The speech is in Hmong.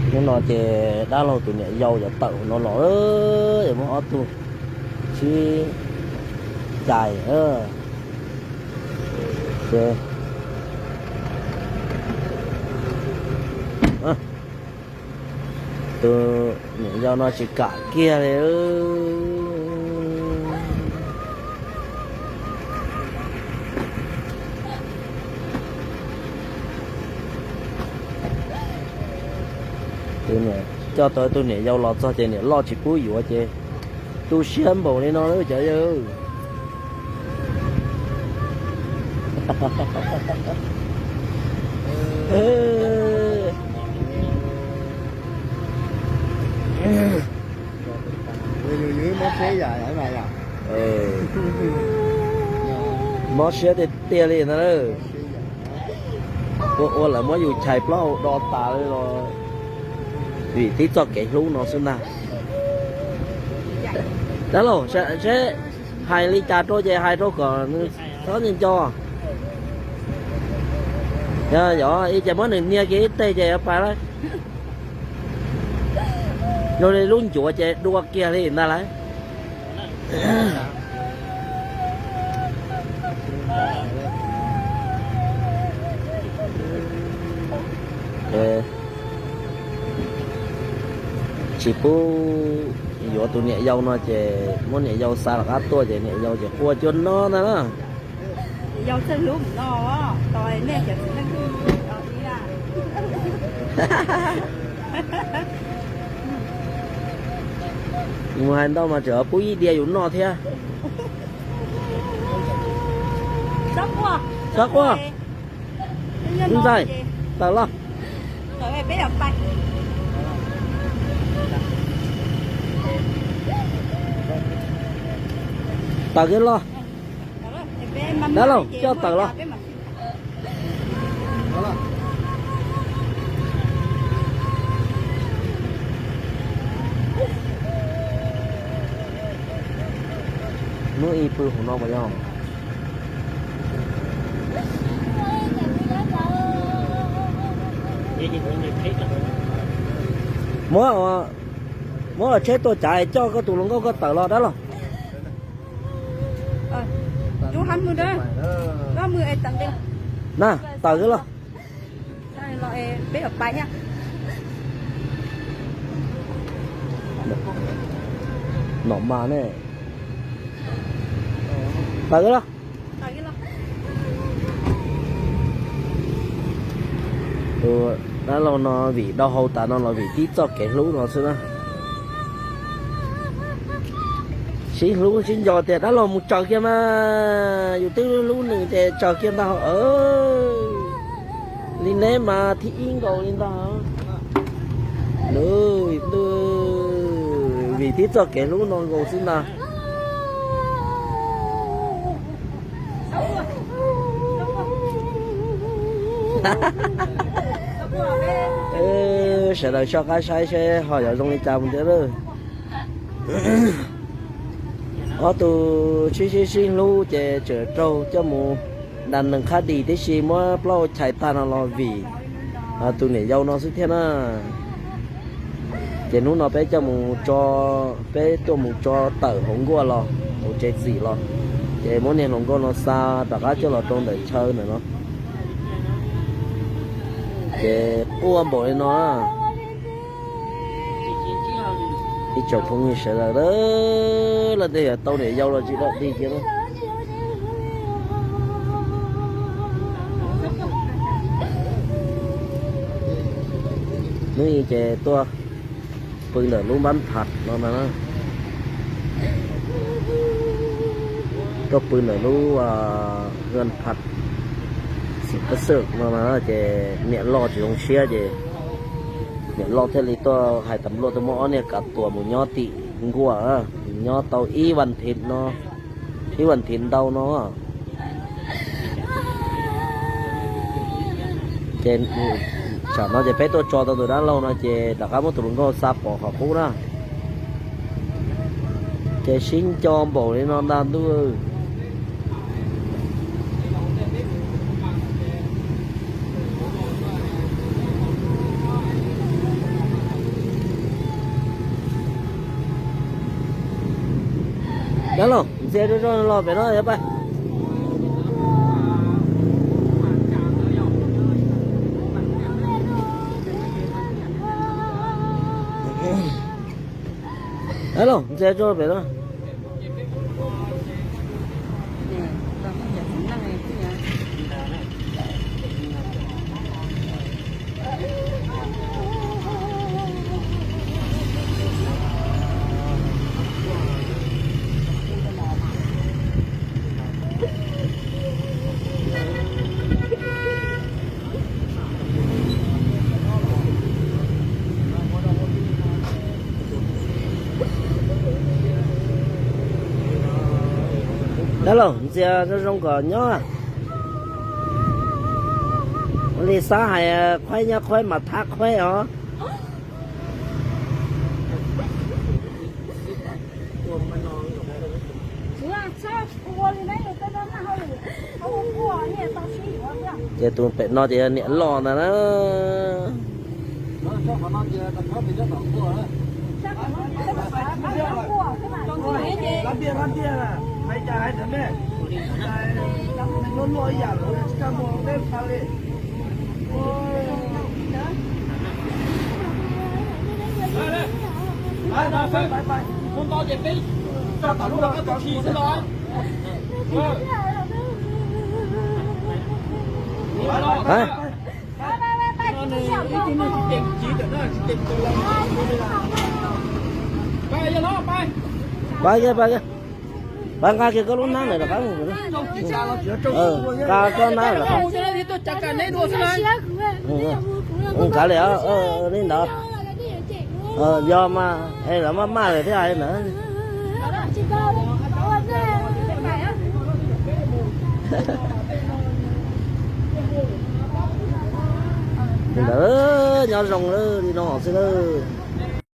Hnub no ces dab laug tus niam yau yuav tawm no los, es muab ob tug sib cais. Tus niam yau no tsis kam kiag li. Coj tau tus niam yau los txog ces niam loj tsis pub yuav ces tu siab npaum li no lawm cov yawg. Mob siab tiag tiag li ntag. Ua ua lawv muab yus chais plaub hau do tas li los vim tib txoj kev hlub no xwb ntag. Dab laug, seb hais li cas rau ces hais rau kom nws txhob nco nco. Yog ib ces muab nws hnia kiag ib teg ces yuav pais lawm. Zoo li lub ncuav ces dua kiag li ntag lauj. Tsis pub yuav tus niam yau no ces muab niam yau xa rov qab tuaj ces niam yau ces quaj cuag no ntag na. Mus hais ntau mas tseem pub ib diav yus noj thiab. Txhob quaj, ntxawg, tawm los. Tawm kiag los. Dab laug, coj tawm los. Hnub ib pw hauv no puas yog? Muab, muab tsheb tuaj cav coj koj tus hluas nkauj koj tawm los dab laug. Na, tawm kiag los. Nom mas ne. Tawm kiag los. Tus dab laug no vim dhau hau tas no los vim tib txoj kev hlub no xwb na. Sib hlub sib nco tias dab laug mus tsaws kiag mas, yus twb hlub nws ces tsaws kiag ntag hauj. Li neb mas thib ib nkaus li ntag. Vim tib txoj kev hlub no nkaus xwb ntag. Sawv daws soj qab saib seb ho yuav zoo li cas mus thiab lawm. Ob tug sib sib sib hlub ces tseem raug coj mus da nees khab dis tib si muab plaub hau chais tag no los vim tus niam yau no xwb thiab na. Ces hnub no peb coj mus tso, peb tuaj mus tso tawm hauv nkuaj los, hauv tsev txim los, ces muab niag hluas nkauj no xa rov qab coj los rau ntawm chaw ntawm no. Ces quaj npaum li no. Ib tsoom phooj ywg sawv daws, leej twg yog tau niam yau los tsis dog dig kiag. Hnub i ces tuaj pw ntawm lub npab phaj no na. Tuaj pw ntawm lub hwj phaj xim pab xwm no na, ces niam loj tsis zoo siab ces niam loj thiaj li tuaj hais tas luaj tuaj muab ob niag kav tuas mus nyob tim nkuaj, mus nyob tau ib vas thiv no, ib vas thiv ntau no. Ces tsam no ces peb tuaj tso tau tus dab laug no ces rov qab muab tus hluas nkauj xa pov qhov qub na. Ces sib nco npaum li no ntag ntuj. Dab laug, ntxias zoo zoo los pem no yog pab. Dab laug, ntxias zoo pem no. Dab laug, ntxias zoo zoo kom nyob. Ua li xav hais qhuaib nyob qhuaib mas thab qhuaib os. Ces tus pem no ces niam loj ntag na. Pab kiag, pab kiag. Pab nqa kiag koj lub hnab ntawm rov qab mus. Nqa koj hnab rov qab. Nqa li, li ntawd. Yog mas es lawv maj maj lawm thiab hais ntawd. Li ntawd, nyob zoo li no xwb lawm.